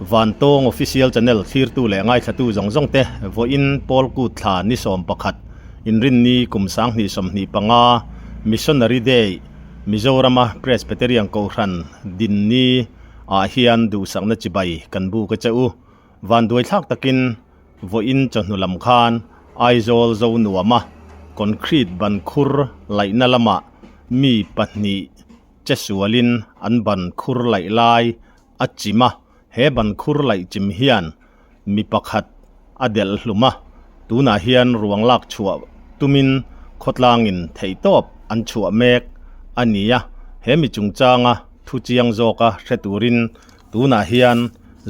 Vantawng Official Channel thlirtu leh ngaithlatu zawng zawng te vawiin Pawl Kut thla ni 11 Inrinni kum 2025 Missionary Day Mizorama Presbyterian Kohhran dinni ah hian duhsakna chibai kan buk a che u. Vanduai thlak takin vawiin chawhnu lam khan Aizawl Zonuama concrete ban khur laihna lamah mi pahnih che sualin an ban khur laih lai a chim a, he ban khur laih chim hian mi pakhat a delh hlum a, tunah hian ruang lak chhuah tumin khawtlangin theihtawp an chhuah mek a ni a, he mi chungchanga thu chiang zawka hre turin tunah hian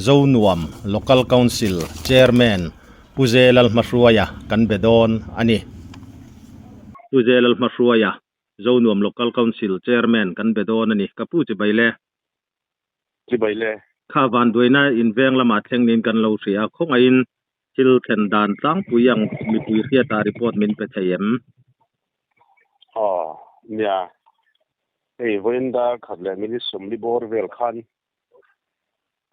Zonuam Local Council Chairman Pu Zelal Hmahruaia kan be dawn a ni. Pu Zelal Hmahruaia, Zonuam Local Council Chairman kan be dawn a ni. Ka pu chibai le. Chibai le. Kha vanduaina inveng lamah thleng niin kan lo hria a, khawngaihin thil thlen dan tlangpui ang mipui hriatah report min pe thei em? Aw, nia. Hei vawiin dar khat leh minute sawmli bawr vel khan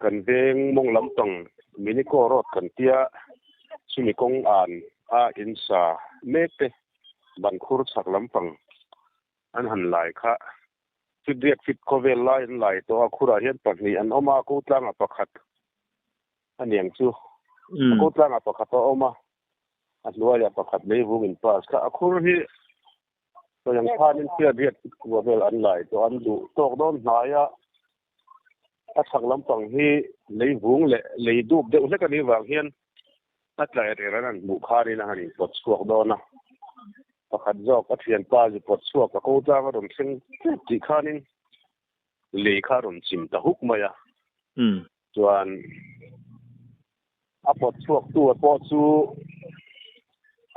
kan veng mawng lampang Miniko Road kan tia chumi kawng an a insa mek te ban khur chhak lampang an han lai kha fit riak fit khawvel lai an lai tawh a, khurah hian pahnih an awm a, ko tlangah pakhat a niang chu a ko tlangah pakhat a awm a, a hnuaiah pakhat leivung in pass kha a khur hi sawi ang khanin fiat riak fit kua vel an lai tawh an duh tawk dawn hnai a, a chhak lampang hi leivung leh lei dup deuh hlek a nih vang hian a tlai rel an han hmuh khanin a han inpawt chhuak dawn a, pakhat zawk a thianpa zu pawt chhuak a ko tlang a rawn thleng tep tih khanin lei kha a rawn chim ta huk mai a, chuan a pawt chhuak tu a pawh chu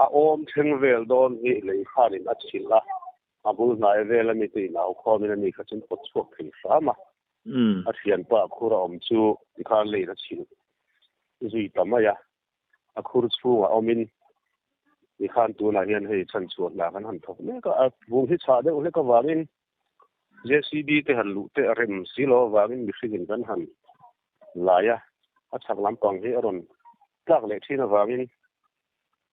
a awm thleng vel dawn hi lei khanin a chhilh a, a bul hnai vel ami te inau khawmin ani kha chu an pawt chhuak thei hram a, a thianpa khur a awm chu tikhan leiin a chhilh zui ta mai a, a khur chhungah awmin tikhan tunah hian hei chhanchhuah hna kan han thawk mek a, a vung hi chhah deuh hlek avangin JCB te han luh te a rem si lo avangin mihringin kan han lai a, a chhak lampang hi a rawn tlak leh thin avangin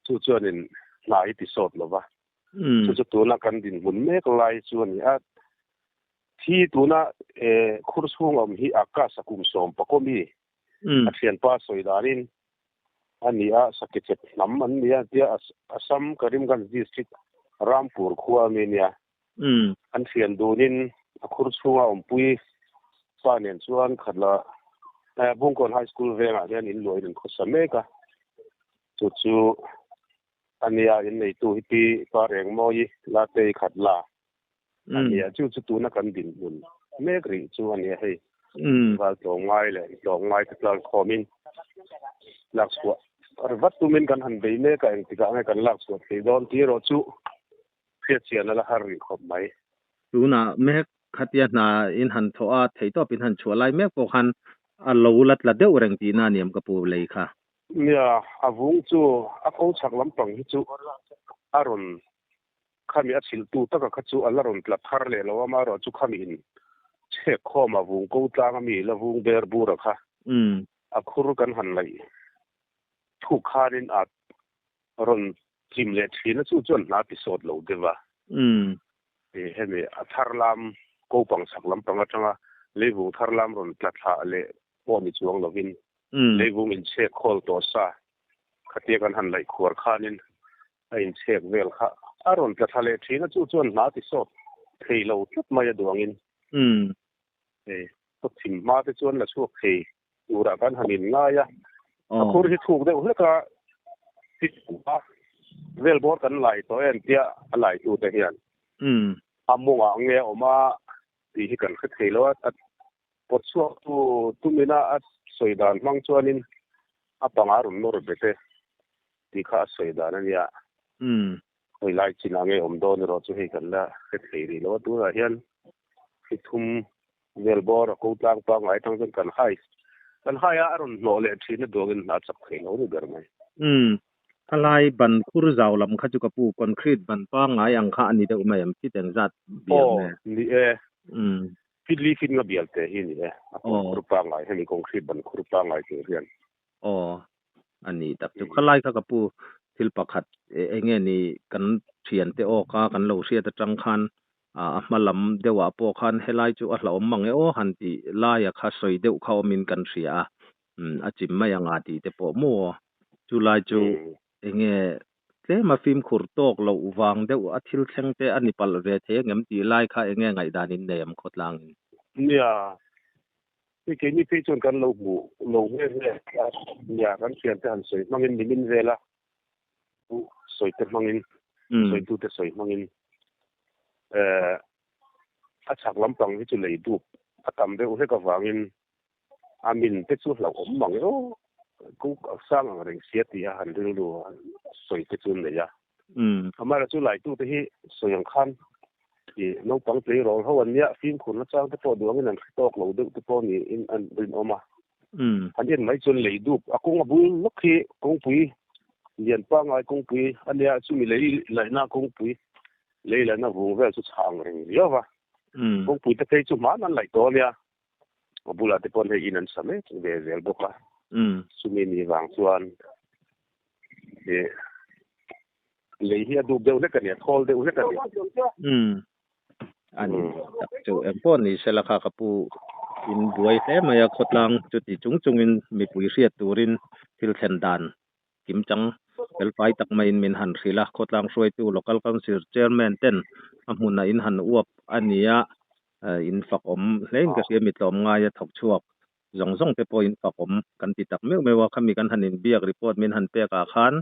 chu chuanin hna hi ti sawt lo va, chu chu tuna kan dinhmun mek lai chu a ni a. Thi tuna khur chhung awm hi Akash a kum sawm pakawmi a thianpa sawi danin a ni a, Sakichep hnam an ni a tia Assam Karimganj district Rampur khua ami nia. An thian dunin a khur chhunga awmpui pa nen chuan khatla Bungkawn High School vengah hian in luahin an khawsa mek a, chu chu a nia inneitu hi Pi Parengmawii Latei Khatla a nia, chu chu tuna kan dinhmun mek rih chu a nia hei. Val tlawmngai leh tlawmngai te tlar khawmin lak chhuah vat tumin kan han bei mek a, engtikah nge kan lak chhuah thei dawn tih erawh chu hriat chian a la har rih khawp mai. Tunah mek khatia hna in han thawh a, theihtawp in han chhuah lai mek pawh khan a lo la tla deuh reng tihna a ni em ka pu lei kha? Nia, a vung chu a ko chhak lampang hi chu a rawn Khami a chhilhtu taka kha chu a la rawn tla thar leh lo a, amaherawh chu khami in chhek khawm a vung ko tlang a mi la vung ber bur a kha a khur kan han laih thuk khanin a rawn chim leh thin a, chu chuan hna ti sawt lo deuh a. Hemi a thar lam ko pang chhak lampang atanga leivung thar lam rawn tla thlah leh pawh ni chuang lovin leivung in chhek khawl tawh sa khatia kan han laih khuar khanin a inchhek vel kha a rawn tla thla leh thin a, chu chuan hna ti sawt thei lo tlat mai a duangin hei khaw thim hma te chuan la chhuak thei turah kan han in ngai a, a khur hi thuk deuh hlek a, a vel bawr kan lai tawh em tia a lai tu te hian a mawngah nge a awm a tih hi kan hre thei lo a, pawt chhuak tu tumina a sawi dan hmang chuanin a panga rawn nawr bet e. Tih kha a sawi dan a nia. Hawi lai chinah nge awm dawn erawh chu hei kan la hre thei rih lo a, tunah hian hri thum vel bawr a ko tlang pangngai atang chuan kan hai kan hai a, a rawn hnawh leh thin a duangin hna chak thei lo ni ber mai. Umm. Khalai ban khur zau lam kha chu ka pu concrete ban pangngai ang kha a ni deuh mai em? Fit engzat bial nge? Aw, ni e. Umm. Feet li feet nga bial te hi ni e. A khur pangai hemi concrete ban khur pangai tur hian. Aw a ni tak chu khalai kha ka pu thil pakhat enge ni kan thian te aw ka kan lo hriat atang khan a hma lam deuh ah pawh khan helai chu a hlauhawm mang e aw han tih laia kha sawi deuh kha awmin kan hria a a chim mai anga tih te pawh maw chulai chu enge tlema fimkhur tawk loh vang deuh a thil thleng te a ni palh ve thei angem tih lai kha enge ngaihdan in nei am khawtlangin? Nia, hei keini phei chuan kan lo hmu lo nghe nghe a, nia kan thiante han sawi hmangin nimin vela sawi te hmangin sawitute sawi hmangin eh a chhak lampang hi chu lei dup a tam deuh hlek avangin A min te chu hlauhawm mang e aw, ku sang ang reng sia tih a han rilru sawi te chu an nei a. Amaherawhchu laitute hi sawi ang khan i naupang tleirawl ho an nia, fimkhurna chang te pawh duh angin an hre tawk lo deuh te pawh niin an rinawm a. Han en mai chuan lei dup a kawng a bul lawk hi kawngpui lian pangngai kawngpui a nia, chumi lei laihna kawngpui lei laihna vung vel chu chhah ang reng riau va. Kawngpui te phei chu hman an laih tawh a nia. A bulah te pawn hei in an sa mek ve zel bawk a. Chumi ni vang chuan ih lei hi a dup deuh hlek a ni, a thawl deuh hlek a ni. Umm a ni tak chu eng pawh ni sela kha ka pu in buai hle mai a khawtlang chuti chung chungin mipui hriat turin thil thlen dan kim chang felfai tak maiin min han hrilh a, khawtlang hruaitu Local Council Chairman ten a hmunah in han uap a ni a, in fak awm hlein ka hria mi tlawm ngaia thawk chhuak zawng zawng te pawh in fak awm kan ti tak meuh meuh a, khami kan han inbiak report min han pek ah khan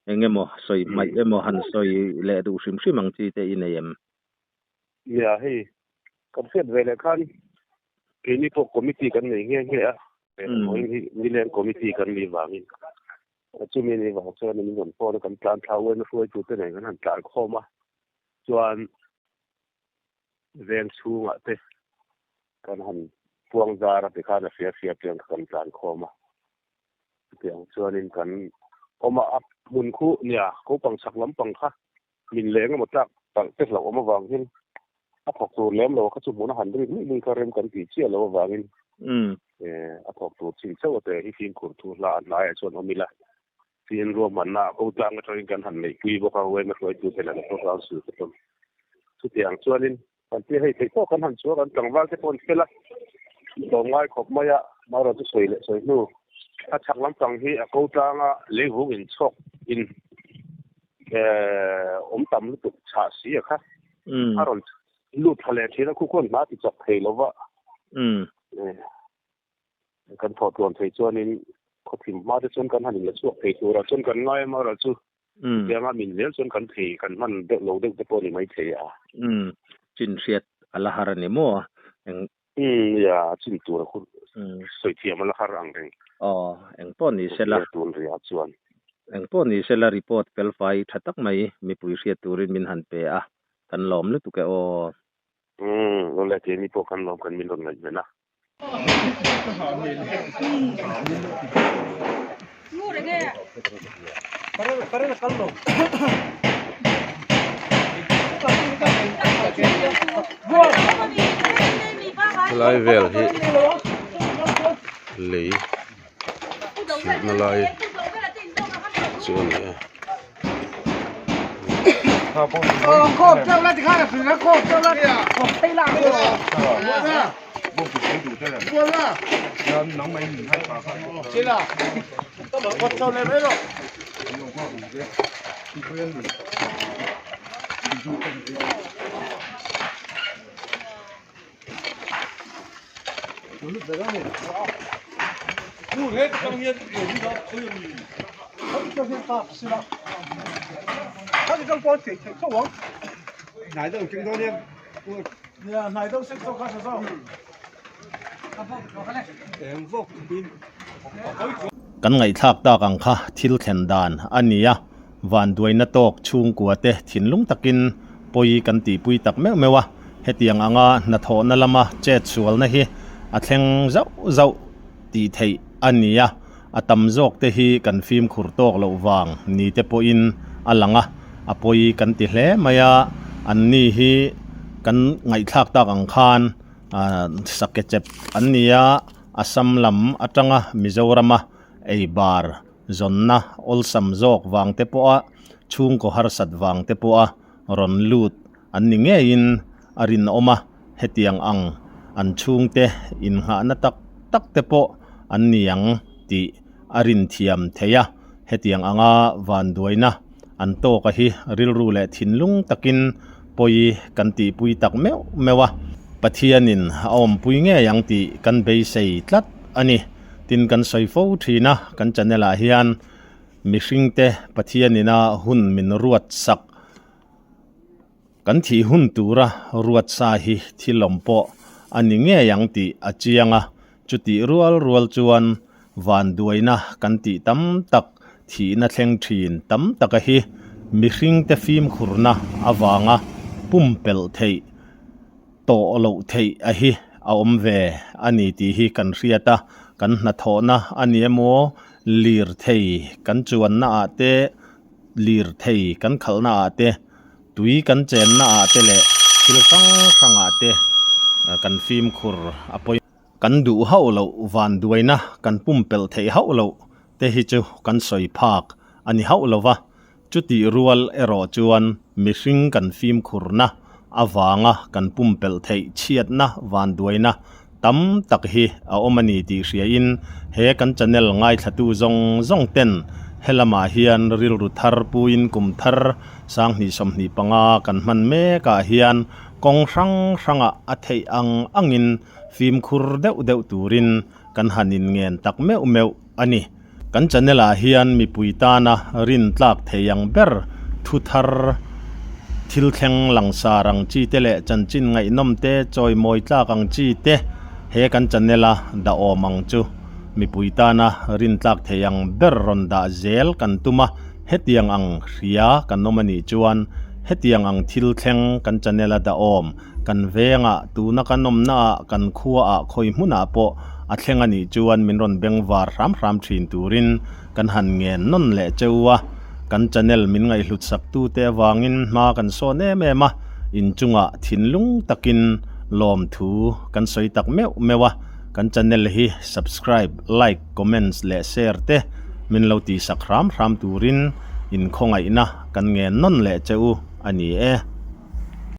eng emaw sawi hmaih emaw han sawi leh duh hrim hrim ang chi te i nei em? Nia hei kan hriat ve leh khan keini pawh committee kan nei nghe nghe a, nileng committee kan nih vangin chumi nih vang chuan min rawn phone a kan tlan thla uaina hruaitute nen kan han tlan khawm a chuan veng chhungah te kan han puang zar a tikhan a hria hria piang kha kan tlan khawm a chutiang chuanin kan awm a a hmun khu nia kopang chhak lampang kha min leng emaw tlak palh te hlauh awm avang hian a thawk tur lem lo kha chu hmun a han rik luih luih kha rem kan tih chiah lo avangin a thawk tur chin chauh a te hi fimkhur thu hla a hnaiah chuan awm ila Tin ruahmanna a ko tlang atangin kan han neihpui bawk a, UMA hruaitute leh Doctor Council te pawn. Chutiang chuanin kan tia hei theih tawk kan han chhuak an tlangval te pawh an fel a, tlawm ngai khawp mai a, marawh chu sawi leh sawi hnu a chhak lampang hi a ko tlanga leivung inchhawk in awm tam lutuk chhah si a kha a rawn lut thla leh thin a, khu khuan hna ti chak thei lo va. Kan thawh tluan thei chuanin khawthim hma te chuan kan han inla chhuak thei tur ah chuan kan ngai a marawh chu chutianga min zel chuan kan thei kan hman deuh lo deuh te pawh a ni mai thei a. Umm chin hriat a la har a ni maw eng. Umm nia chin tur a khur sawi thiam a la har ang reng. Aw eng pawh ni sela. Tun riah chuan. Eng pawh ni sela report felfai tha tak mai mipui hriat turin min han pe a kan lawm lutuk e aw. Umm awle keini pawh kan lawm kan min rawn ngaihven a. Helai vel hi lei chhilhna lai chu a ni a. Kan ngaihthlak tak ang kha thil thlen dan a ni a, vanduaina tawk chhungkua te thinlung takin pawi kan tihpui tak meuh meuh a, hetiang anga hnathawhna lama chet sualna hi a thleng zauh zauh tih theih a ni a, a tam zawk te hi kan fimkhur tawk loh vang ni te pawhin a lang a, a pawi kan ti hle mai a, an ni hi kan ngaihthlak tak ang khan. Ahh sakechep an ni a, Assam lam atanga Mizorama ei bar zawnna awlsam zawk vang te pawha chhungkaw harsat vang te pawha rawn lut an ni ngeiin a rinawm a, hetiang ang an chhungte innghahna tak tak te pawh an ni ang tih a rinthiam thei a, hetiang anga vanduaina an tawka hi rilru leh thinlung takin pawi kan tihpui tak meuh meuh a, Pathianin a awmpui ngei ang tih kan beisei tlat a ni. Tin kan sawi fo thin a, kan channel ah hian mihringte Pathianina hun min ruat sak kan thih hun tura ruat sa hi thil awm pawh a ni ngei ang tih a chiang a, chutih rual rual chuan vanduaina kan tih tam tak thihna thleng thin tam taka hi mihringte fimkhurna avanga pumpelh theih tawh loh theih a hi a awm ve a ni tih hi kan hriat a, kan hnathawhna a ni emaw lirthei kan chuanna ah te lirthei kan khalhna ah te tui kan chenna ah te leh thil hrang hrang ah te kan fimkhur a pawi. Kan duh hauh loh vanduaina kan pumpelh theih hauh loh te hi chu kan sawi phak a ni hauh lo va, Chutih rual erawh chuan mihring kan fimkhurna avanga kan pumpelh theih chhiatna vanduaina tam tak hi a awm a ni tih hriain he kan channel ngaithlatu zawng zawng ten helamah hian rilru thar puin kum thar 2025 kan hman mekah hian kawng hrang hrangah a theih ang angin fimkhur deuh deuh turin kan han inngen tak meuh meuh a ni. Kan channel ah hian mipui tana rin tlak thei ang ber thu thar, thil thleng langsar ang chi te leh chanchin ngaihnawm te, chawimawi tlak ang chi te he kan channel a dah awm ang chu mipui tana rin tlak thei ang ber rawn dah zel kan tum a, hetiang ang hria kan awm a nih chuan hetiang ang thil thleng kan channel a dah awm Kan vengah, tuna kan awmnaah, kan khuaah, khawi hmunah pawh a thleng a nih chuan min rawn beng var hram hram thin turin kan han ngen nawn leh cheu a. Kan channel min ngaihhlut saktute avangin hma kan sawn em em a, inchungah thinlung takin lawmthu kan sawi tak meuh meuh a. Kan channel hi subscribe, like, comments leh share te min lo tihsak hram hram turin inkhawngaihna kan ngen nawn leh cheu a ni e.